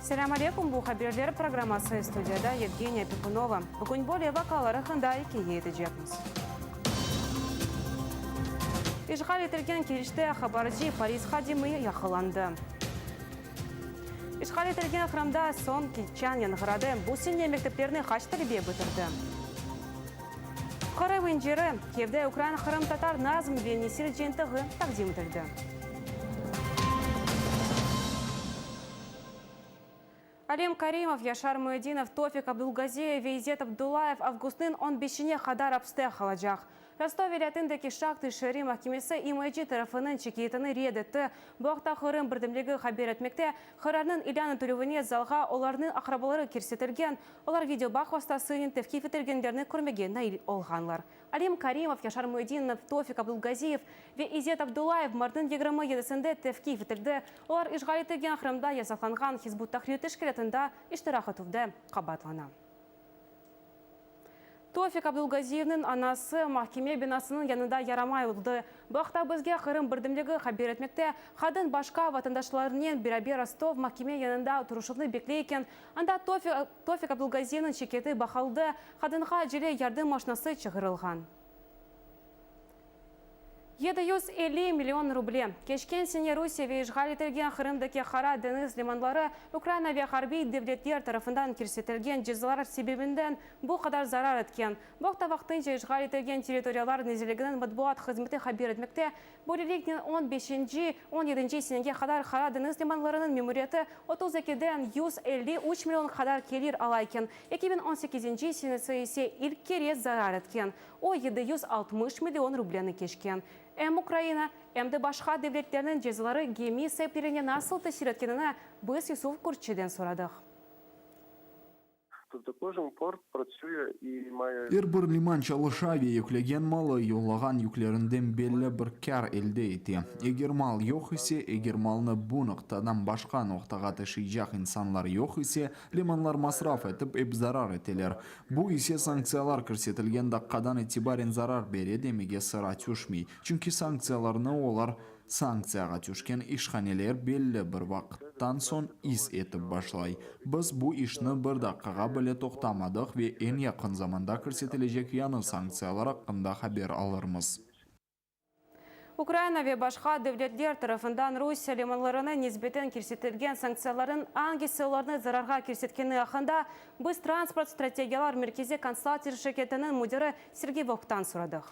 Selâm aleyküm, bu haberler programması, studiyada Yevgeniya Pikunova. Bugün böyle vaqalar aqqında ikâye etecekmiz. İşğal etilgen Keriçte habarcı polis hadimi yaqalandı. İşğal etilgen Qırımda soñki çañ yañğıradı, bu sene mekteplerni qaç talebe bitirdi? Qırım inciri, Kyivde ukrain qırımtatar nazm ve nesir cıyıntığı taqdim etildi. Alim Karimov, Yaşar Muyedinov, Tofik Abdulgaziyev ve İzzet Abdullayev avgustnıñ on beşine qadar apste qalacaq. Rostov vilâyetindeki Şahtı şeeri mahkemesi imayeci tarafınıñ şikâyetini red etti. Bu aqta Qırım birdemligi haber etmekte. Qararnıñ ilân etilüvine zalğa olarnıñ aqrabaları kirsetilgen, olar videobağ vastasınen tevqif etilgenlerni körmege nail olğanlar. Alim Karimov, Yaşar Muyedinov, Tofik Abdulgaziyev ve İzzet Abdullayev martnıñ yigirmi yedisinde tevqif etildi. Olar işğal etilgen Qırımda yasaqlanğan Hizb ut-Tahrir teşkilâtında iştirak etüvde qabaatlana. Tofik Abdulgaziyevniñ anası mahkeme binasınıñ yanında yaramay oldı. Bu aqta bizge Qırım birdemligi haber etmekte. Qadın başqa vatandaşlarnen beraber Rostov mahkeme yanında oturışuvnı bekley eken. Anda Tofik Abdulgaziyevniñ şikâyeti baqıldı, qadınğa acele yardım maşinası çağırılğan. 750 million ruble. Keçken sene Rusiye ve işğal etilgen Qırımdaki Qara deñiz limanları Ukraina ve ğarbiy devletler tarafından kirsetilgen cezalar sebebinden bu qadar zarar etken. Bu aqta vaqtınca işğal etilgen territoriyalar nazirliginiñ matbuat hızmeti haber etmekte. Böyleliknen, on beşinci, on yedinci senege qadar Qara deñiz limanlarınıñ memuriyeti 32-den 153 million qadar kelir ala eken, 2018-nci senesi ise ilk kere zarar etken. O, 760 million rubleni keçken. Em Ukraina, em de başqa devletlerniñ cezaları gemi saiplerine nasıl tesir etkenini biz Yusuf Kurkçiden soradıq. Er bir liman çalışa ve yüklegen malı, yollağan yüklerinden belli bir kâr elde ete. Eger mal yoq ise, eger malnı bu noqtadan başqa noqtağa taşıycaq insanlar yoq ise, limanlar masraf etip, ep zarar eteler. Bu ise sanktsiyalar kirsetilgen daqqadan itibaren zarar bere demege sıra tüşmey, çünki sanktsiyalarnı olar, sanktsiyağa tüşken işhaneler belli bir vaqıttan soñ is etip başlay. Biz bu işni bir daqqağa bile toqtamadıq ve eñ yaqın zamanda kirsetilecek yañı sanktsiyalar aqqında haber alırmız. Ukraina ve başqa devletler tarafından Rusiye limanlarına nisbeten kirsetilgen sanktsiyalarnıñ angisi olarnı zararğa kirsetkeni aqqında biz Transport strategiyalar merkezi konsalting şirketiniñ müdiri Sergey Vovktan soradıq.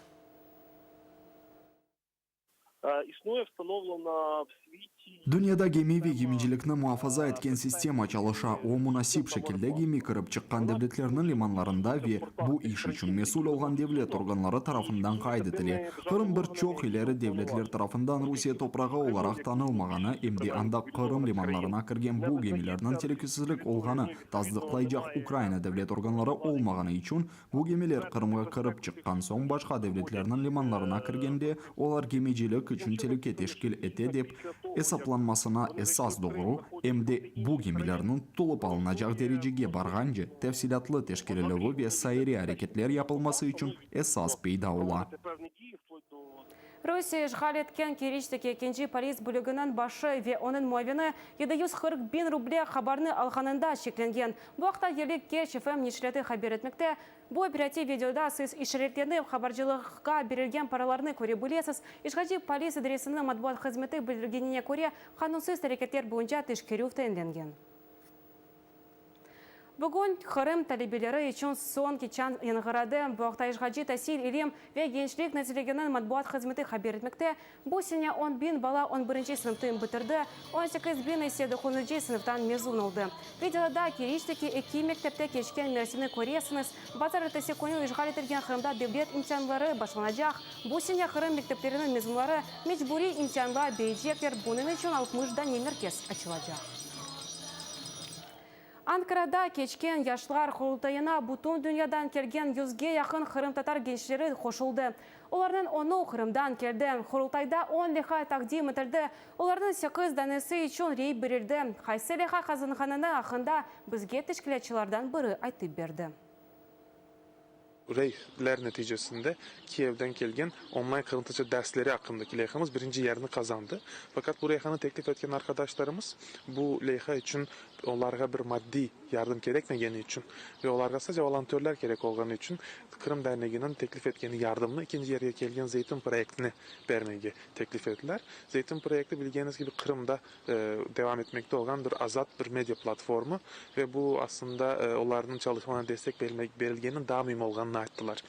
Dünyada gemi ve gemicilikni muafaza etken sistema çalışa, o, munasip şekilde gemi kirip çıqqan devletlerniñ limanlarında ve bu iş içün mesül olğan devlet organları tarafından qayd etile. Qırım bir çoq ileri devletler tarafından Rusiye toprağı olaraq tanılmağanı, em de anda Qırım limanlarına kirgen bu gemilerniñ telükesizlik olğanı tasdıqlaycaq Ukraina devlet organları olmağanı içün Bu gemiler Qırımğa kirip çıqqan soñ başqa devletlerniñ limanlarına kirgende, olar gemicilik içün telüke teşkil ete dep esaplanmasına esas doğru, em de bu gemilerniñ tutulıp alınacaq derecege barğance tefsilâtlı teşkerilüvi ve saire areketler yapılması içün esas peyda ola. Rusiye işğal etken Keriçteki ekinci polis bölüginiñ başı ve onıñ muavini 740 biñ ruble habarnı alğanında şeklengen. Bu aqta yerli Kerç FM neşriyatı haber etmekte. Bu operativ videoda siz işaretlenip, habarcılıqqa berilgen paralarnı köre bilesiz. İşğalci polis idaresiniñ matbuat hızmeti bildirgenine köre, qanunsız areketler boyunca teşkerüv tayinlengen. Bugün Qırım talebeleri içün soñki çañ yañğıradı. Bu aqta işğalci Tasil, ilim ve gençlik nazirliginiñ matbuat hızmeti haber etmekte. Bu sene on biñ bala on birinci sınıftı bitirdi, 18 biñ ise doquzıncı sınıftan mezun oldı. Videoda Keriçteki eki mektepte keçken merasimni köresiñiz. Bazarertesi künü işğal etilgen Qırımda devlet imtianları başlanacaq. Bu sene Qırım mektepleriniñ mezunları mecburiy imtianlar berecekler, bunıñ içün 60 dane merkez açılacaq. Ankarada keçken Yaşlar Qurultayına bütün dünyadan kelgen yüzge yaqın qırımtatar gençleri qoşuldı. Olarnıñ onu Qırımdan keldi. Qurultayda on leyha taqdim etildi, olarnıñ sekiz danesi içün rey berildi. Qaysı leyha qazanğanını aqqında bizge teşkilâtçılardan biri aytıp berdi. Reyler neticesinde Kiyevden kelgen onlayn qırımtatarca dersleri aqqındaki leyhamız birinci yerni qazandı. Faqat bu leyhanı teklif etken arqadaşlarımız bu leyha içün Olarğa bir maddiy yardım kerekmegeni içün ve olarğa sadece volontörler kerek olğanı içün Qırım derneginiñ teklif etkeni yardımnı ekinci yerge kelgen Zeytun proyektine bermege teklif ettiler. Zeytun proyekti, bilgeniñiz kibi, Qırımda devam etmekte olğan bir azat bir media platformı ve bu aslında olarnıñ çalışmalarına destek bermek berilgeniniñ daa müim olğanını ayttılar.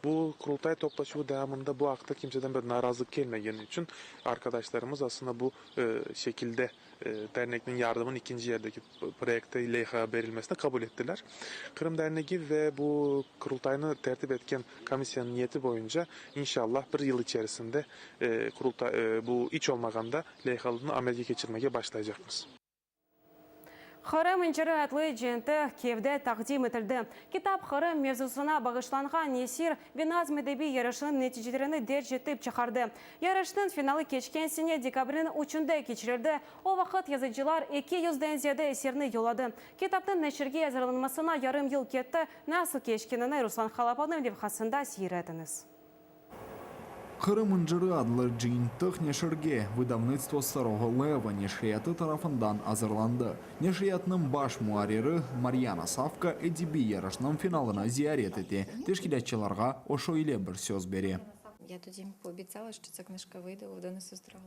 Bu Qurultay toplaşuvı devamında bu aqta kimseden bir narazılıq kelmegeni içün arqadaşlarımız aslında bu şekilde Dernekniñ yardımınıñ ikinci yerdeki proyekte leyhağa berilmesini qabul ettiler. Qırım dernegi ve bu Qurultaynı tertip etken komissiyanıñ niyeti boyunca, inşallah, bir yıl içerisinde Qurultay bu iç olmağanda leyhalarnı amelge keçirmege başlaycaqmız. Qırım inciri adlı cıyıntıq Kiyevde taqdim etildi. Kitap Qırım mevzusına bağışlanğan nesir ve nazm edebiy yarışınıñ neticelerini derc etip çıqardı. Yarışnıñ finalı keçken sene dekabrniñ üçünde keçirildi, o vaqıt yazıcılar eki yüzden ziyade eserni yolladı. Kitapnıñ neşirge azırlanmasına yarım yıl ketti, nasıl keçkenini Ruslan Halapovnıñ levhasında seyir etiñiz. Qırım inciri adlı cıyıntıq neşirge Vıdavnıtstvo Starogo Leva neşriyatı tarafından azırlandı. Neşriyatnıñ baş muarriri Maryana Savka edebiy yarışnıñ finalına ziyaret ete, teşkilâtçılarğa o şöyle bir söz bere.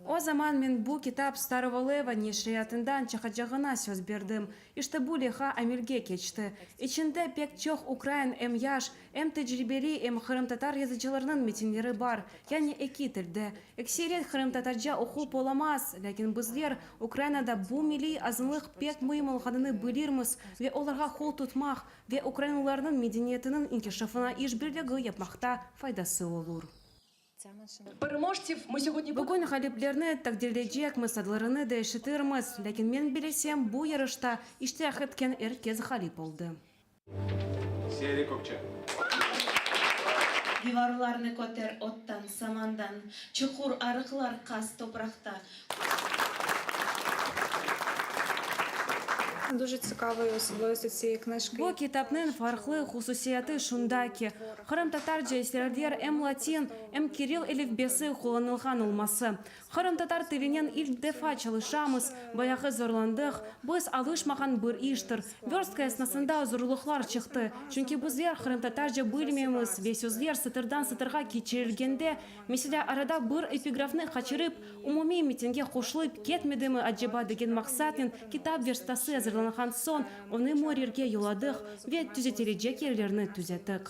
O zaman men bu kitap Starogo Leva neşriyatından çıqacağına söz berdim. İşte bu leyha amelge keçti. İçinde pek çoq ukrain em yaş, em tecribeli, em qırımtatar yazıcılarınıñ metinleri bar, yani eki tilde. Ekseriyet qırımtatarca oqup olamaz, lâkin bizler Ukrainada bu milliy azınlıq pek müim olğanını bilirmiz ve olarğa qol tutmaq ve ukrainlılarnıñ medeniyetiniñ inkişafına işbirligi yapmaqta faydası olur. Bugün ğaliplerni taqdirleycekmiz, adlarını da eşitirmiz, lâkin men bilesem, bu yarışta iştirak etken er kes ğalip oldı. Seyre Kökçe. Divarlarnı köter ottan, samandan, Çuqur, arıqlar qaz topraqta. Bu kitapnıñ farqlı hususiyeti şunda ki, qırımtatarca eserler em latin, em kiril elifbesi qullanılğan olması. Qırımtatar tilinen ilk defa çalışamız, bayağı zorlandıq, biz alışmağan bir iştir. Vörstka esnasında zorluqlar çıqtı, çünki bizler qırımtatarca bilmeymiz ve sözler satırdan satırğa keçirilgende, meselâ, arada bir epigrafnı qaçırıp, umumiy metinge qoşulıp ketmedimi aceba degen maqsatnen kitap verstkası azırlanğan soñ, onı müarrirge yolladıq ve tüzetilecek yerlerni tüzettik.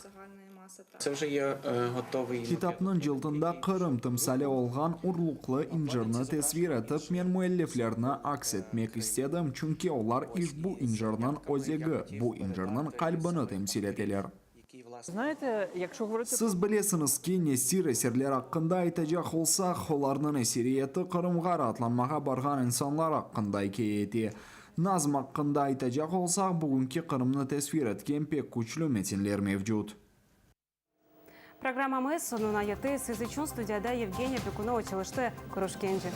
Kitapnıñ cıltında Qırım timsali olğan urluqlı incirni tasvir etip, men müelliflerni aks etmek istedim, çünki olar işbu incirniñ özegi, bu incirniñ qalbini temsil eteler. Siz bilesiñiz ki, nesir eserler aqqında aytacaq olsaq, olarnıñ eseriyeti Qırımğa raatlanmağa barğan insanlar aqqında ikâye ete. Nazm aqqında aytacaq olsaq, bugünki Qırımnı tasvir etken pek küçlü metinler mevcut. Programmamız soñuna yetti. Siz içün studiyada Yevgeniya Pekunova çalıştı. Körüşkence.